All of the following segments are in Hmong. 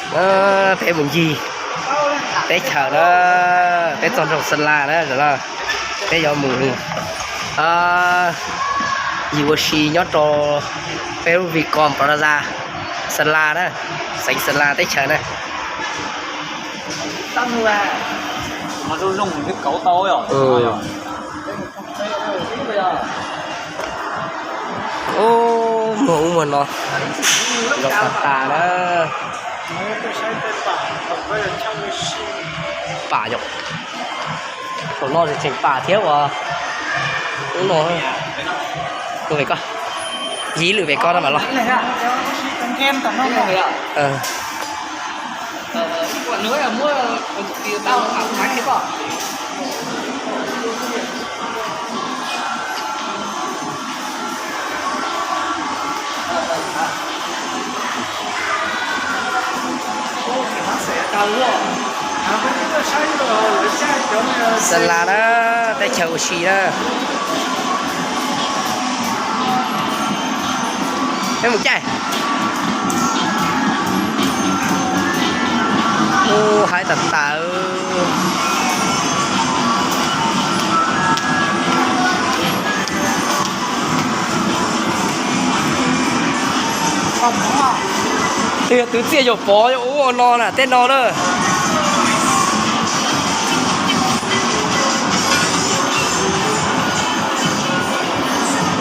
Peb mus ncig teb chaws na, peb txog nroog Sa La na, peb yuav mus yim ua si nyob rau peb lub Vincom Plaza Sa La na, xeev Sa La teb chaws na. Ub, muag ub muag no, zoo tas tas na. Pam yom, thaum no tseem pam thiab uas ub no. Tus pem koj, yim lwm pem koj na mam los. Sa La na, teb chaws ua si na. Peb mus caij. Ub, haib tas tas. Twb yog twv txiaj yog pov ub no na, tej no na.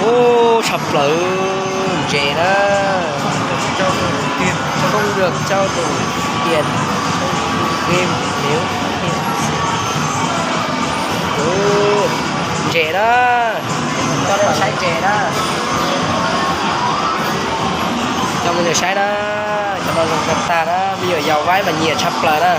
Ub, tshaj plaws, ntses na. Không được trao đổi tiền trong game nếu phát hiện. Ub, ntses na. Coj nej saib ntses na. Coj nej saib na. Cov no zoo tag tag na, me nyuam yaus vaib mas nyiam tshaj plaws na.